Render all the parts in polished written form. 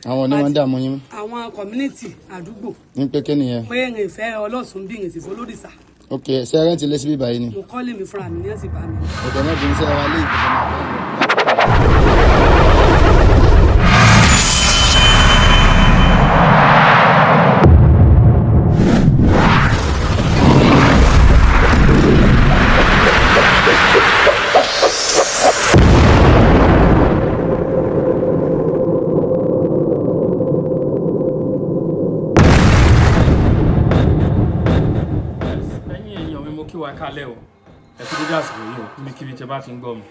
Àwọn ni wọ́n ń dààmú yín? Àwọn community àdúgbò. Ní pé kí nìyẹn? Pé ń ìfẹ́ ọlọ́sùn bí ń sì fọlódìsà. Ok, ṣé rent ilé síbí báyìí ni? Mo kọ́lé mi fúnra mi ní ẹ̀sìn bá mi. Ok, ẹ má bínú, ṣé ra ilé ìgbésẹ̀ máa fẹ́ lọ. Ẹ̀yin èèyàn mi, mo kí wa kálẹ̀ o. Ẹ kú dédé àsìkò yìí o, níbikíbi tí ẹ bá ti ń gbọ́ mi.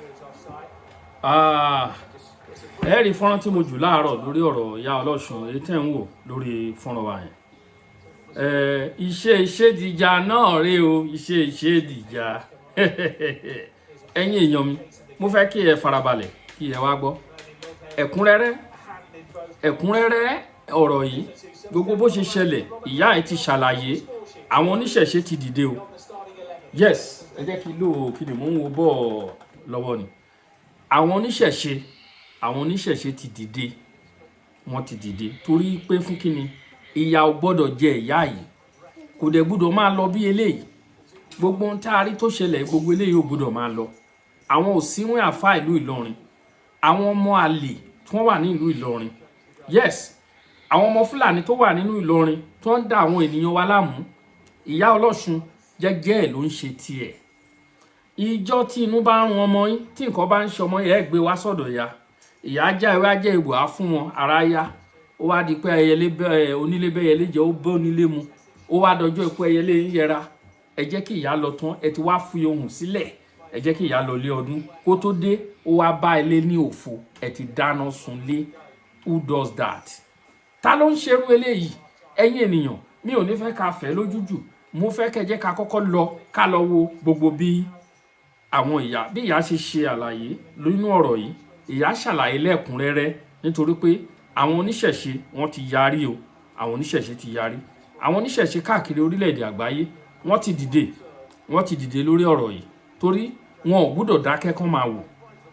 Ẹ rí fọ́nrán tí mo jù láàárọ̀ lórí ọ̀rọ̀ ìyá ọlọ́ṣun, èyí tẹ̀ ń wò lórí fọ́nrán wa yẹn. Iṣẹ́ ìṣèdìjà náà rèé o, iṣẹ́ ìṣèdìjà. Ẹ̀yin èèyàn mi, mo fẹ́ kí ẹ farabalẹ̀ kí ẹ wá gbọ́ ẹ̀kúnrẹ́rẹ́ ẹ̀kúnrẹ́rẹ́ ọ̀rọ̀ yìí, gbogbo bó ṣe ṣẹlẹ̀. Ìyá ẹ̀ ti ṣàlàyé, àwọn oníṣẹ̀ṣe ti dìde o. Yes, ẹ jẹ́ kí n lò ó. Kí ni mò ń wo bọ́ọ̀ lọ́wọ́ ni àwọn oníṣẹ̀ṣe ti dìde. Wọ́n ti dìde torí pé fún kí ni? Ìyà ò gbọ́dọ̀ jẹ ìyá yìí, kò dẹ̀ gbọ́dọ̀ máa lọ bí eléyìí. Gbogbo ohun tá a rí tó ṣẹlẹ̀, gbogbo eléyìí ò gbọ́dọ̀ máa lọ. Àwọn òsínwín àfa ìlú Ìlọrin, àwọn ọmọ àlè tí wọ́n wà ní ìlú Ìlọrin, yes, àwọn ọmọ Fúlàní tó wà nínú Ìlọrin tó ń da àwọn ènìyàn wa láàmú. Ìyá ọlọ́ṣun jẹ́jẹ́ ẹ̀ ló ń ṣe tiẹ̀. Ìjọ tí inú bá ń run ọmọ yín, tí nǹkan bá ń ṣe ọmọ yín, ẹ gbé wá sọ́dọ̀ ìyá. Ìyá já ewé ajẹ́ ìwò á fún wọn, ara yá. Ó wá di pé ẹyẹlé bẹ́ onílé bẹ́yẹlé jẹ́, ó bẹ́ onílé mu, ó wá dọjọ́ ikú ẹyẹlé ń yẹra. Ẹ jẹ́ kí ìyá lọ tán, ẹ ti wá fi ohùn sílẹ̀. Ẹ jẹ́ kí ìyá lọ lé ọdún kó tó dé, ó wá bá ilé ní òfo, ẹ ti dáná sunlé. Who does that? Ta ló ń ṣerú eléyìí? Ẹ̀yin ènìyàn mi, ò ní fẹ́ ká fẹ́ lójú jù. Mo fẹ́ kẹ́ jẹ́ ká kọ́kọ́ lọ, ká lọ wo gbogbo bí àwọn ìyá, bí ìyá ṣe ṣe àlàyé nínú ọ̀rọ̀ yìí. Ìyá ṣàlàyé lẹ́kùnrẹ́rẹ́ nítorí pé àwọn oníṣẹ̀ṣe, wọ́n ti yarí o. Àwọn oníṣẹ̀ṣe ti yarí. Àwọn oníṣẹ̀ṣe káàkiri orílẹ̀-èdè àgbáyé, wọ́n ti dìde, wọ́n ti dìde lórí ọ̀rọ̀ yìí torí wọn ò gbúdọ̀ dákẹ́ kán máa wò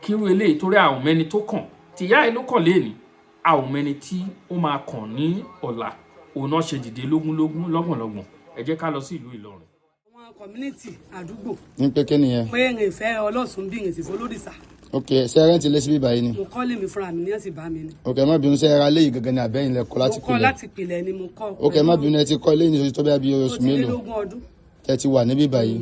kírú eléyìí, torí àwọn mẹ́ni tó kàn tìyá ẹ̀ ló kàn léèní, àwọn mẹ́ni tí ó máa kàn ní ọ̀la. Òun náà ṣe dìde lógúnlógún, lọ́gbọ̀nlọ́gbọ̀n. Ẹ jẹ́ ká lọ sí ìlú Ìlọrin. Àwọn community àdúgbò. Ní pé kí nìyẹn? Pé ń ìfẹ́ ọlọ́sùn bí ń sì fọlódìsà. Ok, ṣé rent ilé síbí báyìí ni? Mo kọ́lé mi fúnra mi ní ẹ̀sìn bá mi ni. Ok, ẹ má bínú, ṣé ra ilé yìí gangan ni àbẹ́yìn lẹ kọ́ láti Mo kọ́ pilẹ̀? Láti pilẹ̀ ni mo kọ́. Ok, ẹ má bínú, ẹ ti kọ́ ilé ní oṣù tó bẹ́ẹ̀ bí Ó oṣù ti lé mélòó lógún ọdún. tẹ ti wà níbí báyìí?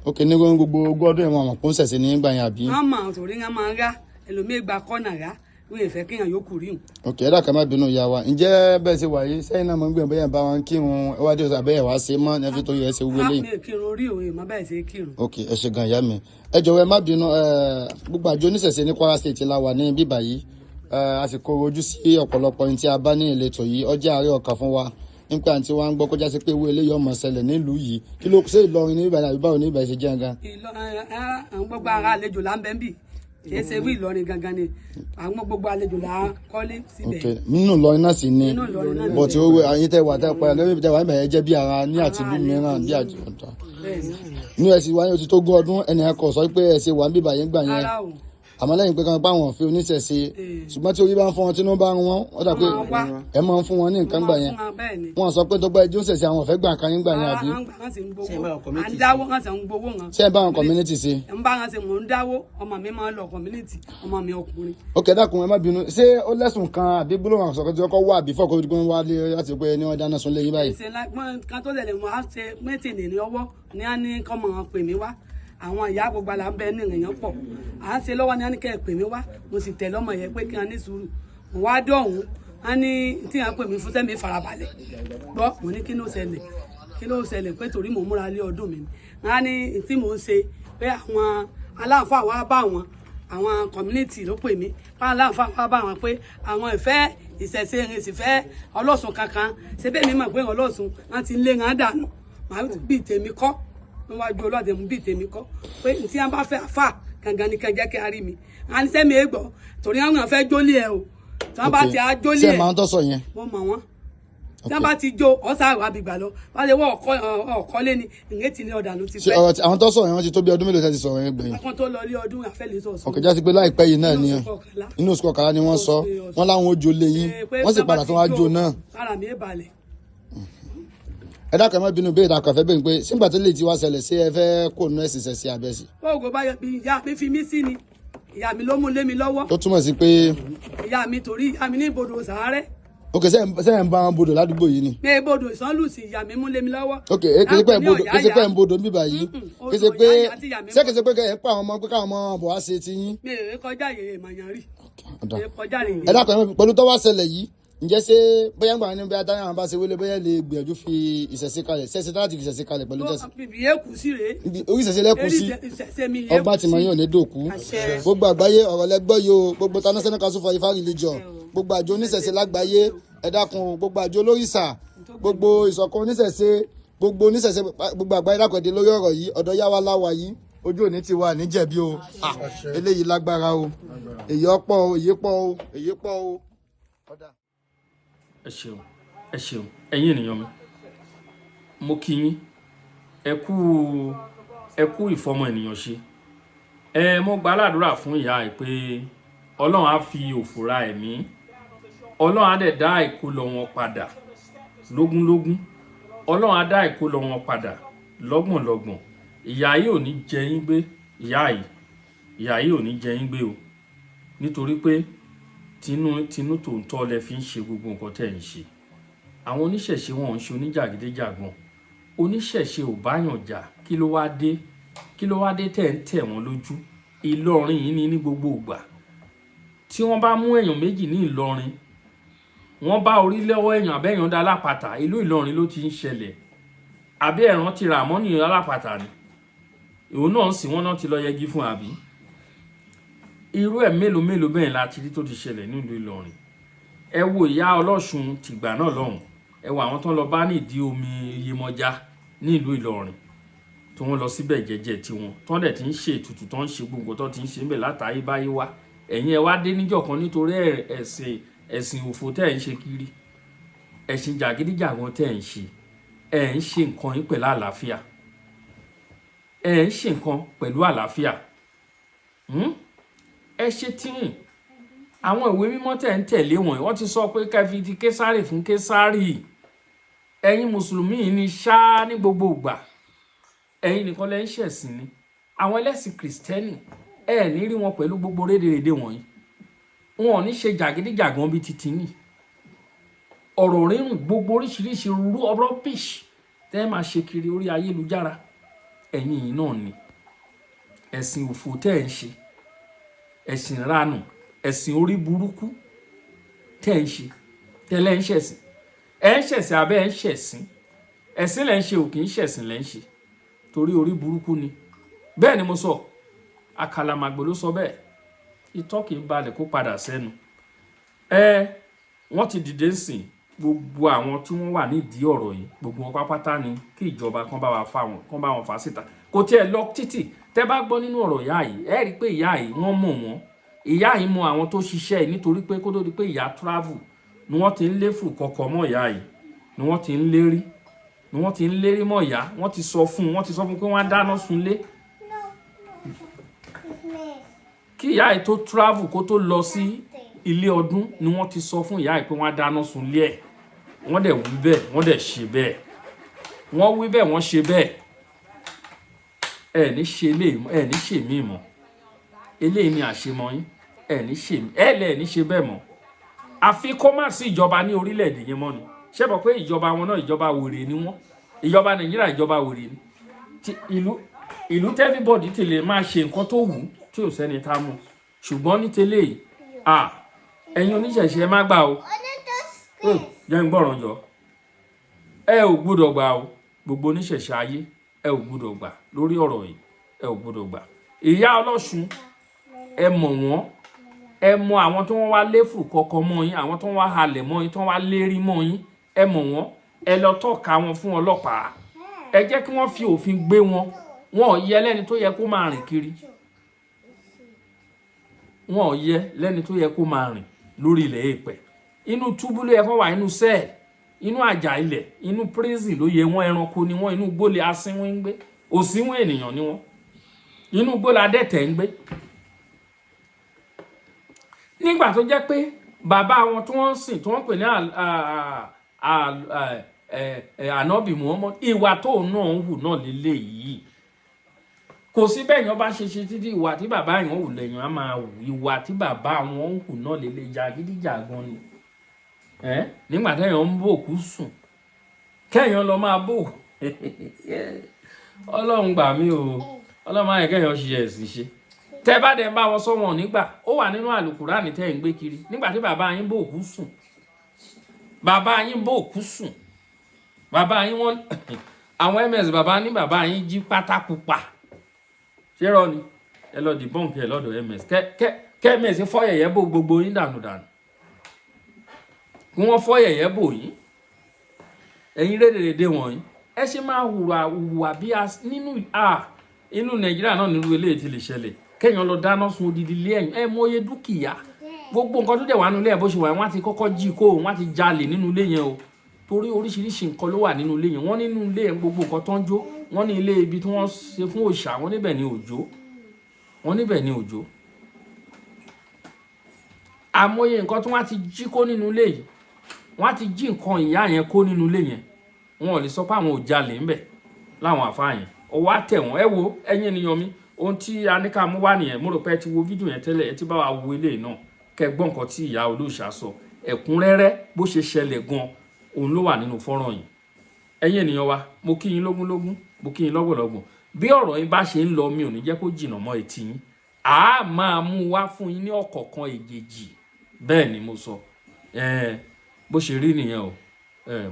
Ok, ní gbogbo ogún ọdún yẹn, wọn àmọ̀ pọ́n ṣẹ̀ṣẹ̀ ní ìgbà yẹn, àbí? Wọ́n mọ̀ torí wọ́n máa ń rá ẹlòmíì gba kọ́nà rá, wọ́n ìfẹ́ kéèyàn yókù rí hùn. Ok, ẹ dákẹ́, má bínú ìyá wa. Ǹjẹ́ bẹ́ẹ̀ ṣe wà yìí sẹ́yìn náà mo ń gbìyànjú bẹ́ẹ̀ bá wọn kírun iwájú ọ̀sẹ̀ àbẹ́yẹ̀ wá ṣe mọ́ ní ẹ fi tó yẹ ṣe wúwo léyìí? Mi ò kírun orí òun ìmọ̀ bẹ́ẹ̀ ṣe kírun. Ok, ẹ ṣe gan, ìyá mi. Ẹ jọ̀wọ́, ẹ má bínú. Gbogbo àjọ oníṣẹ̀ṣe ní Kwara State la wà ní bíbà yìí. A sì kó ojú sí ọ̀pọ̀lọpọ̀ ohun tí a bá ní ìletò yìí. Ó jẹ́ àárẹ̀ ọkàn fún wa nípa àti wa ń gbọ́ kọjá sí pé owó eléyìí ọmọ ṣẹlẹ̀ nílùú yìí. Kí ló ṣe Ìlọrin ní bíbà ní àbí báwo ní bíbà ṣe jẹ́ gan? Ìlọ ẹ ẹ àwọn gbogbo ara àlejò là ń bẹ́ ń bì, kì í ṣe wí Ìlọrin gangan ni, àwọn gbogbo àlejò là ń kọ́lé síbẹ̀. Ok, nínú Ìlọrin náà sì ni. Nínú Ìlọrin náà ni. But owó àyín tẹ wà tẹ pa lórí tẹ wà níbẹ̀ yẹn jẹ́ bí ara ní àtìlú mìíràn bí àjọ Bẹ́ẹ̀ ni. Nínú ẹ̀sìn wáyé, ó ti tó gún ọdún, ẹnì kan kò sọ pé ẹ̀sìn wà ń bíbà yẹn gbà yẹn? Ara o. Àmọ́ lẹ́yìn pé kan pa àwọn òfin oníṣẹ̀ṣe, ṣùgbọ́n tí orí bá ń fún wọn, tí inú bá ń wọn, ó dà pé Wọ́n máa wá. ẹ máa ń fún wọn ní nǹkan gbà yẹn. Wọ́n máa fún wọn, bẹ́ẹ̀ ni. Wọ́n sọ pé tó gbọ́ ẹjọ́ ṣẹ̀ṣẹ̀, àwọn ò fẹ́ gbà kan yín gbà yẹn, àbí? Ara wọn sì ń gbowó, à ń dáwó, wọn sì ń gbowó wọn. Ṣé ẹ bá àwọn community ṣe? Ń bá wọn ṣe, mò ń dáwó. Ọmọ mi máa ń lọ community, ọmọ mi ọkùnrin. Ok, dákun, ẹ má bínú. Ṣé ó lẹ́sùn kan àbí gbólóhùn àwọn sọ̀kọ́ tí wọ́n kọ́ wà bí fọ́ọ̀kọ́ tó wá lé láti pé ní wọ́n dáná sun lé yín báyìí? Ṣe wọn kan tó tẹ̀lé wọn á ṣe mẹ́tìnì ní ọwọ́ ní á ní kọ́ mọ̀ wọn pè mí wá. Àwọn ìyá gbogbo àlà ń bẹ ní ìrìnyàn pọ̀, à ń ṣe lọ́wọ́ ní á ní kẹ́ ẹ̀ pè mí wá. Mo sì tẹ̀lé ọmọ yẹn pé kí wọ́n ní sùúrù. Mo wá dọ̀hún, á ní tí wọ́n pè mí fún sẹ́mi farabalẹ̀ gbọ́. Mo ní kí ló ṣẹlẹ̀, kí ló ṣẹlẹ̀, pé torí mò ń múra lé ọdún mi ni. Wọ́n á ní tí mò ń ṣe pé àwọn aláǹfààní wa bá wọn, àwọn community ló pè mí pé aláǹfààní wa bá wọn, pé àwọn ìfẹ́ ìṣẹ̀ṣe ìrìnsìfẹ́ ọlọ́sùn kankan ṣe bẹ́ẹ̀. Mi mọ̀ pé ọlọ́sùn wọn ti lé wọn dànù. Màá bí tèmi kọ́ níwájú ọlọ́dẹ mú bí tèmi kọ́ pé tí wọn bá fẹ́ àfà gangan ni kan jẹ́ kí a rí mi. À ń sẹ́mi ègbọ́ torí àwọn fẹ́ jólé ẹ o, tí wọ́n bá ti á jólé Ṣé ẹ ẹ. máa ń tọ́sọ̀ yẹn? Mo mọ̀ wọ́n. Tí wọ́n bá ti jó ọ̀sà àwọn àbígbà lọ wọ́n lè wọ́ ọ̀kọ́ lé ní ìrètí ti ní ọ̀dà ló ti Ṣé pẹ́. ọ̀rọ̀ àwọn tó sọ̀rọ̀ yẹn, wọ́n ti tó bí ọdún mélòó tẹ́ ti sọ̀rọ̀ yẹn gbẹ̀yìn? Akọ́ tó lọ ilé ọdún àfẹ́lẹ́ sọ̀sọ̀. Ọ̀kẹ́ já sí pé láìpẹ́ yìí náà ni. Inú oṣù kọkànlá. Inú oṣù kọkànlá ni wọ́n sọ. Wọ́n láwọn ó jó lé yín, Pé wọ́n sì tí wọ́n padà bá tó ti wá jó, jó náà. Ara mi balẹ̀. Ẹ dákun, ẹ má bínú, béèrè àkànfẹ́ bẹ́ẹ̀ pé sígbà tó lè ti wá ṣẹlẹ̀, ṣé ẹ fẹ́ kó nú ẹ̀sìn ṣẹ̀ṣẹ̀ abẹ́sì? Oògùn bá yọ bí ìyá mi fi mí sí ni, ìyá mi ló mú lé mi lọ́wọ́. Tó túmọ̀ sí pé Ìyá mi, torí ìyá mi ní ibodò sàárẹ̀. Ok, ṣé ẹ̀ ń bá wọn bodò ládùúgbò yìí ni? Ní ibodò ìsánlùsì, ìyá mi mú lé mi lọ́wọ́. Ok, kì í ṣe pé ẹ̀ ń bodò, kì í ṣe pé ẹ̀ ń bodò níbí báyìí. Mm-mm, Kì í ṣe odò pé ìyá àti ìyá mi. Ṣé kì í ṣe pé ẹ̀ ń pa àwọn ọmọ pé káwọn ọmọ bọ̀ wá ṣe ti yín? Mi ò kọjá yèrè màyàn rí. Ọ̀dà. Mi ò kọjá rè. Ẹ dákun, ẹ má bínú, pẹ̀lú tó wá ṣẹlẹ̀ yìí, ǹjẹ́ ṣé bóyá ń gbà ní bóyá táyà bá ṣe wọlé, bóyá lè gbìyànjú fi ìṣẹ̀ṣe kalẹ̀, ṣẹ̀ṣẹ̀ láti fi ìṣẹ̀ṣe kalẹ̀ pẹ̀lú jẹ́sí? Bìbí yé kù sí rèé. Orí ìṣẹ̀ṣe lẹ́kùn sí. Ìṣẹ̀ṣẹ̀ mi yé Ọgbà kù tí mo sí. yín ò ní dòkú. Àṣẹ. Gbogbo àgbáyé, ọ̀rọ̀ lẹ́gbọ́ yìí o. Gbogbo National Council for Ifá Religion, gbogbo àjọ oníṣẹ̀ṣe lágbàáyé, ẹ dákun o. Gbogbo àjọ olórìṣà, gbogbo ìṣọ̀kan oníṣẹ̀ṣe, gbogbo oníṣẹ̀ṣe gbogbo àgbáyé lákọ̀ọ́dé lórí ọ̀rọ̀ yìí. Ọ̀dọ̀ yá wa láwa yìí, ojú òní ti wà níjẹ̀bi o. Ah, eléyìí lágbára o. Èyí ọ̀pọ̀ o, èyí pọ̀ o, èyí pọ̀ o. Ọ̀dà. Ẹ ṣeun, ẹ ṣeun, ẹ̀yin ènìyàn mi, mo kí yín, ẹ kú, ẹ kú ìfọmọ ènìyàn ṣe. Ẹ mo gba aládùúrà fún ìyá ẹ pé Ọlọ́run á fi òfò ra ẹ̀mí, Ọlọ́run á dẹ̀ dá ìkólọ wọn padà lógúnlógún, Ọlọ́run á dá ìkólọ wọn padà lọ́gbọ̀nlọ́gbọ̀n. Ìyá yìí ò ní jẹ yín gbé. Ìyá yìí, ìyá yìí ò ní jẹ yín gbé o, nítorí pé tinú tinú tòótọ́ lẹ fi ń ṣe gbogbo nǹkan tẹ́ ẹ̀ ń ṣe. Àwọn oníṣẹ̀ṣe, wọn ò ń ṣe oníjàgídíjàgan. Oníṣẹ̀ṣe ò báyàn jà. Kí ló wá dé? Kí ló wá dé tẹ̀ ń tẹ̀ wọ́n lójú? Ìlọrin yìí ni ní gbogbo ìgbà tí wọ́n bá mú èèyàn méjì ní Ìlọrin, wọ́n bá orí lọ́wọ́ èèyàn àbẹ́yàn dá lápáta, ìlú Ìlọrin ló ti ń ṣẹlẹ̀. Àbí ẹ̀ràn ti rà mọ́ ní alápàtà ni òun náà sì wọ́n náà ti lọ yẹgi fún, àbí irú ẹ̀ mélòó mélòó bẹ́ẹ̀ la ti rí tó ti ṣẹlẹ̀ nílùú Ìlọrin. Ẹ wo ìyá Ọlọ́ṣun tìgbà náà lọ́hùn, ẹ wo àwọn tó ń lọ bá nídìí omi Iyemọja nílùú Ìlọrin, tí wọ́n lọ síbẹ̀ jẹ́jẹ́ tiwọn, tí wọ́n dẹ̀ ti ń ṣe ètùtù, tó ń ṣe gbogbo tó ti ń ṣe níbẹ̀ látàyébáyé wá. Ẹ̀yin ẹ wá dé níjọ́ kan nítorí ẹ̀sìn, ẹ̀sìn òfò tẹ́ ẹ̀ ń ṣe kiri, ẹ̀sìn jàgídíjàgan tẹ́ ẹ̀ ń ṣe. Ẹ̀ ń ṣe nǹkan yín pẹ̀lú àlàáfíà, ẹ̀ ń ṣe nǹkan pẹ̀lú àlàáfíà. Ẹ ṣe tíyìn. Àwọn ìwé mímọ́ tẹ̀ ń tẹ̀lé wọ̀nyí, wọ́n ti sọ pé kẹfì ti Késárì fún Késárì. Ẹ̀yin mùsùlùmí yìí ni ṣáá ní gbogbo ìgbà, ẹ̀yin nìkan lẹ́ ń ṣẹ̀sìn ni. Àwọn ẹlẹ́sìn kìrìsìtẹ́nì, ẹ ní rí wọn pẹ̀lú gbogbo rédèrèdè wọ̀nyí. Wọn ò ní ṣe jàgídíjàgan bíi titi yìí, ọ̀rọ̀ rírùn, gbogbo oríṣiríṣi rubbish tẹ́ ẹ máa ṣe kiri orí ayélujára. Ẹ̀yin yìí náà ni ẹ̀sìn òfò tẹ́ ẹ̀ ń ṣe, ẹ̀sìn ranù, ẹ̀sìn orí burúkú tẹ́ ẹ̀ ń ṣe, tẹ́lẹ̀ ń ṣẹ̀sìn. Ẹ̀ ń ṣẹ̀sìn abẹ́ ẹ̀ ń ṣẹ̀sìn, ẹ̀sìn lẹ́ ń ṣe, ò kì í ṣẹ̀sìn lẹ́ ń ṣe, torí orí burúkú ni. Bẹ́ẹ̀ ni mo sọ, àkàlàmàgbò ló sọ bẹ́ẹ̀. Itọ́ kì í balẹ̀ kó padà sẹ́nu. Ẹ wọ́n ti dìde ń sìn. Gbogbo àwọn tí wọ́n wà nídìí ọ̀rọ̀ yìí, gbogbo wọn pápátá ni kí ìjọba kan bá wa fa wọn, kan bá wọn fà síta. Kò tiẹ̀ lọ títì. Tẹ́ bá gbọ́ nínú ọ̀rọ̀ ìyá yìí, ẹ rí i pé ìyá yìí, wọ́n mọ̀ wọ́n. Ìyá yìí mọ àwọn tó ṣiṣẹ́ yìí, nítorí pé kó tó di pé ìyá travel ni wọ́n ti ń lé fù kọ̀kọ̀ mọ́ ìyá yìí, ni wọ́n ti ń lérí, ni wọ́n ti ń lérí mọ́ ìyá. Wọ́n ti sọ fún un, wọ́n ti sọ fún un pé wọ́n á dáná sunlé. Kí ìyá yìí tó travel, kó tó lọ sí ilé ọdún, ni wọ́n ti sọ fún ìyá yìí pé wọ́n á dáná sunlé ẹ̀. Wọ́n dẹ̀ wí bẹ́ẹ̀, wọ́n dẹ̀ ṣe bẹ́ẹ̀. Wọ́n wí bẹ́ẹ̀, wọ́n ṣe bẹ́ẹ̀. Ẹ ní ṣe eléyìí, ẹ ní ṣe mí mọ́. Eléyìí ni àṣemọ yín. Ẹ ní ṣe, ẹ lẹ ní ṣe bẹ́ẹ̀ mọ́. Àfi kó má sí ìjọba ní orílẹ̀-èdè yẹn mọ́ ni. Ṣé mọ̀ pé ìjọba wọn náà, ìjọba wèrè ni wọ́n? Ìjọba Nàìjíríà, ìjọba wèrè ni. Ti ìlú tí everybody ti lè máa ṣe nǹkan tó wù ú tí ò sẹ́ni tá a mú. Ṣùgbọ́n ní tẹ́lẹ̀ yìí, à ẹ̀yin oníṣẹ̀ṣe, ẹ má gbà o. Jẹ́ ń gbọ́ràn jọ. Ẹ ò gbúdọ̀ gbà o. Gbogbo oníṣẹ̀ṣe ayé, ẹ ò gbúdọ̀ gbà lórí ọ̀rọ̀ yìí. Ẹ ò gbúdọ̀ gbà. Ìyá Ọlọ́ṣun, ẹ mọ̀ wọ́n. Ẹ mọ àwọn tó wọ́n wá léfù kọ̀ọ̀kan mọ́ yín, àwọn tó wọ́n wá halẹ̀ mọ́ yín, tó wọ́n wá lérí mọ́ yín. Ẹ mọ̀ wọ́n. Ẹ lọ tọ́ka wọn fún ọlọ́pàá. Ẹ jẹ́ kí wọ́n fi òfin gbé wọn. Wọn ò yẹ lẹ́ni tó yẹ kó máa rìn kiri. Wọn ò yẹ lẹ́ni tó yẹ kó máa rìn lórí ilẹ̀ èèpẹ̀. Inú túbú ló yẹ kó wà, inú cell. Inú àjà ilẹ̀, inú prison ló yẹ wọ́n. Ẹranko ni wọ́n, inú gbólé asínwín ń gbé, òsínwín ènìyàn ni wọ́n, inú gbólé adẹ́tẹ̀ ń gbé. Nígbà tó jẹ́ pé bàbá wọn tí wọ́n ń sìn, tí wọ́n pè ní Ànábì Muhammad, ìwà tóun náà ń hù náà lélẹ́yìí. Kò sí bẹ́ẹ̀ yẹn bá ṣe ṣe títí, ìwà tí bàbá yẹn hù lẹ́yìn á máa hù. Ìwà tí bàbá wọn ń hù náà lélẹ̀, jàgídíjàgan ni. Nígbà téèyàn ń bòkú sùn, kéèyàn lọ máa bò. Ọlọ́run gbà mí o, Ọlọ́run máa yẹ kéèyàn ṣe ẹ̀sìn ṣe. Tẹ́ bá dẹ̀ ń bá wọn sọ, wọn nígbà ó wà nínú àlùkùránì tẹ́ ń gbé kiri. Nígbà tí bàbá yín bòkú sùn, bàbá yín bòkú sùn, bàbá yín, wọ́n àwọn ms, bàbá ní bàbá yín jí pátákùpà. Ṣé rọ ni? Ẹ lọ debunk ẹ lọ́dọ̀ ms. Kẹ kẹ kẹ ms fọyẹyẹ bò gbogbo yín dànù dànù, kí wọ́n fọyẹyẹ bò yín. Ẹ̀yin rédèrèdè wọ̀nyí, ẹ ṣe máa hùwà hùwà bí a nínú a inú Nàìjíríà náà nínú eléyìí ti lè ṣẹlẹ̀, kéèyàn lọ dáná sun odidi ilé ẹ̀yìn. Ẹ mọye dúkìá, gbogbo nǹkan tó dẹ̀ wà nínú ilé ẹ̀, bó ṣe wà, wọ́n á ti kọ́kọ́ jí kó, wọ́n á ti jalè nínú ilé yẹn o, torí oríṣiríṣi nǹkan ló wà nínú ilé yẹn. Wọ́n nínú ilé yẹn, gbogbo nǹkan tó ń jó, wọ́n ní ilé ibi tí wọ́n ṣe fún òòṣà, wọ́n níbẹ̀ ní òjò, wọ́n níbẹ̀ ní òjò. Àmọye nǹkan tí wọ́n á ti jí kó nínú ilé yìí, wọ́n á ti jí nǹkan ìyá yẹn kó nínú ilé yẹn. Wọn ò lè sọ pé àwọn ò jalè ńbẹ̀ láwọn àfáà yẹn. Ọwọ́ á tẹ̀ wọ́n. Ẹ wo, ẹ̀yin ènìyàn mi, ohun tí a ní ká mú wá nìyẹn. Mo rò pé ẹ ti wo fídíò yẹn tẹ́lẹ̀, ẹ ti bá wa wo eléyìí náà, kẹ́ gbọ́ nǹkan tí ìyá olóòṣà sọ ẹ̀kúnrẹ́rẹ́. Bó ṣe ṣẹlẹ̀ gan, òun ló wà nínú fọ́nrán yìí. Ẹ̀yin ènìyàn wa, mo kí yín lógúnlógún, mo kí yín lọ́gbọ̀lọ́gbọ̀n. Bí ọ̀rọ̀ yín bá ṣe ń lọ, mi ò ní jẹ́ kó jìnnà mọ́ etí yín. A máa mú wá fún yín ní ọ̀kọ̀ọ̀kan èjèèjì. Bẹ́ẹ̀ ni mo sọ. Bó ṣe rí nìyẹn o.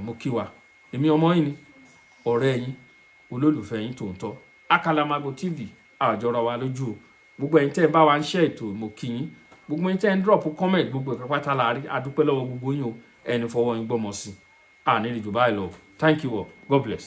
Mo kí wa. Èmi ọmọ yín ni, ọ̀rẹ́ yín, olólùfẹ́ yín tòótọ́. Àkàlàmàgbò TV, àjọra wa lójú o. Gbogbo ẹ̀yin tẹ́ ẹ bá wa ń ṣe ètò, mo kí yín. Gbogbo ẹ̀yin tẹ́ ẹ ń drop comment, gbogbo ẹ̀ka pátá la rí. A dúpẹ́ lọ́wọ́ gbogbo yín o. Ẹni fọwọ́ yín gbọ́mọ sí. Àní rí jù báyìí lọ. Thank you all. God bless.